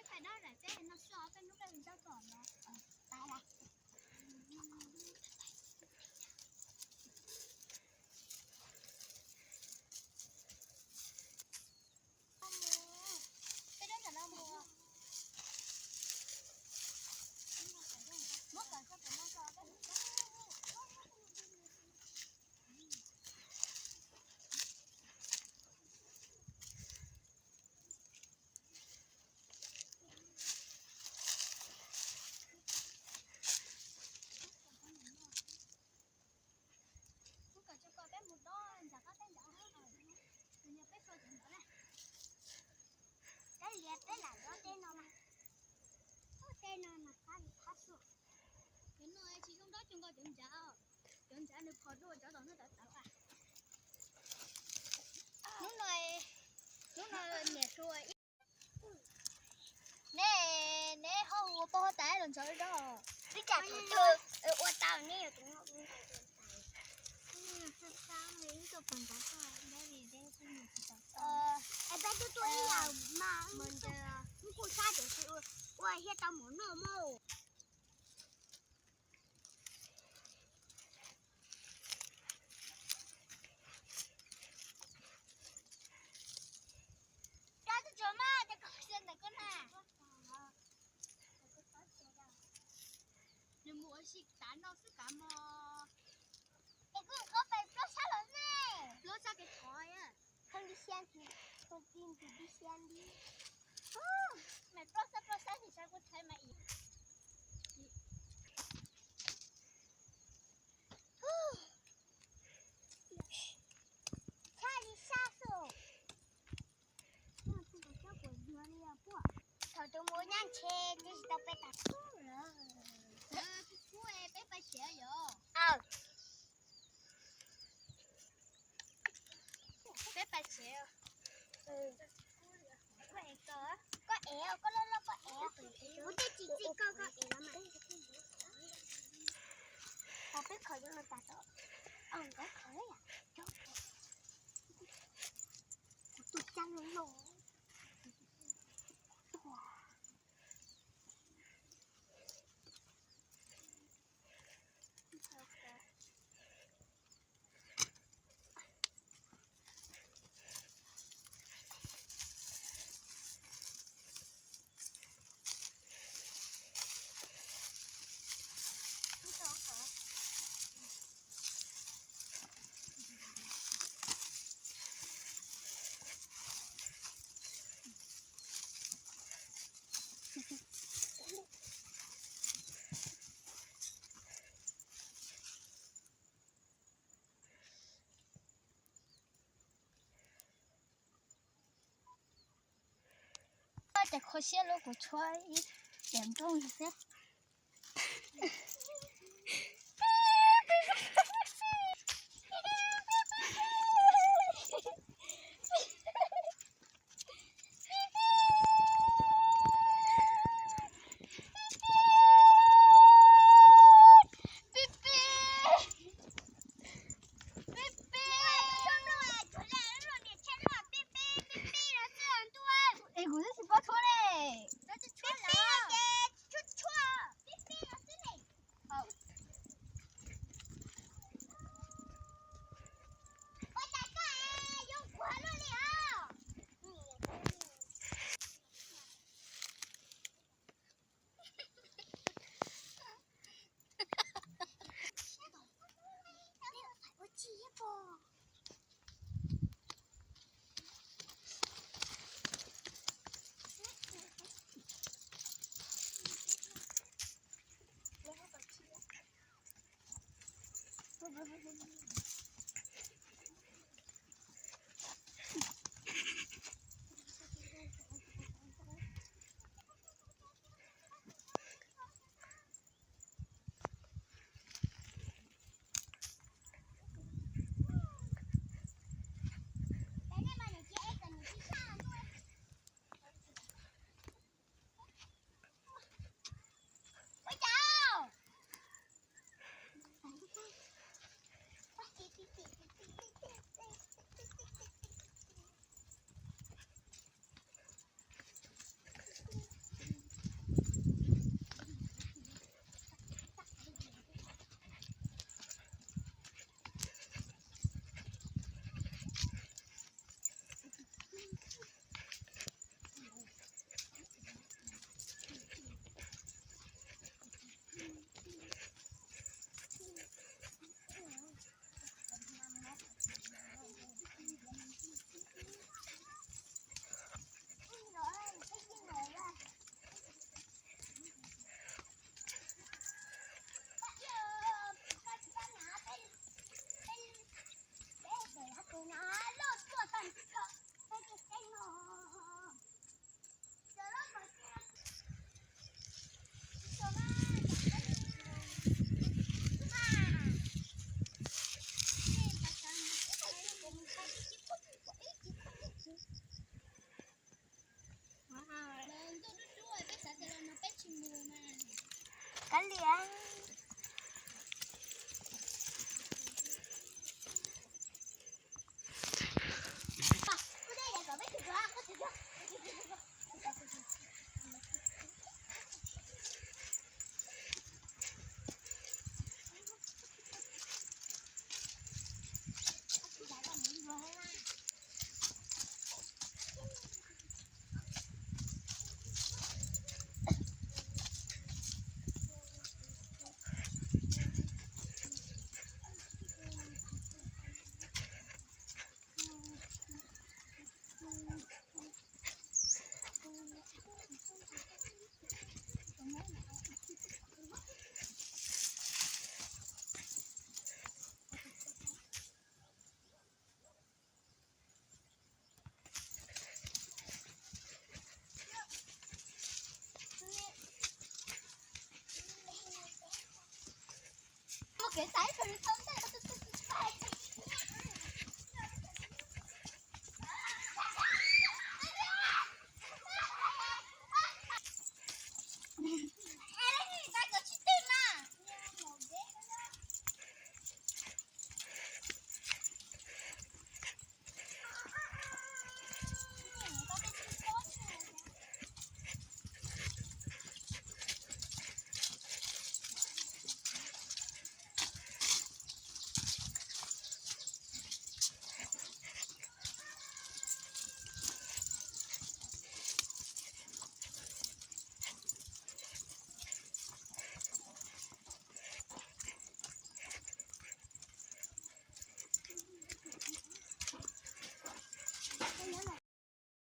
Peb no xwb os, peb hnub peb mus ntaus tom no. Kuv kom tso kom peb mus dob ntawm qab teb ntawd, tus niag peb so cov ntawd na. Peb lias peb lam dob tej no mas, tej no mas qab li qab xwb. Cov no tsis zoo dob cuag nkaus cov ntshav, cov ntshav nws phom dua cov tom no tawv tawv. Hnub no, hnub no niam hluas ib Neb, neb ho ua poj huab tais los ntxhov zog. Twb tsam thaum twg ua tau neb yuav tus no. Es peb twb tuaj ib yam mas, kuj sab tias ua thiaj tau mov noj mog. Cov twb tsuas mas cov koj xyov ntawm koj na. Nws mus ua si tav no xwb kav mog. Es kuj qhov pes plaub sab los ne. Plaub sab kev thov. Thov li xya, thov li xya li. Mas plaub sab plaub sab ces sab kuj thaiv mas ib. Tshaj li sab xwb. Thaum tus mus nyab ntshe twb tsis tau peb tas. Peb pais tsev yom. Peb pais tsev. Koj ev, koj loj loj koj ev. Kuv tej tsis txij koj, koj ev los mas. Peb khaws cov no tas tod. Nkawd khaws yom. Kuv tus cab loj loj. Ces kho siab lub kuv tshuab ib yam nrooj xwb. Es kuv twb tsis paub tshuab li. Muaj kev xaiv rau li tau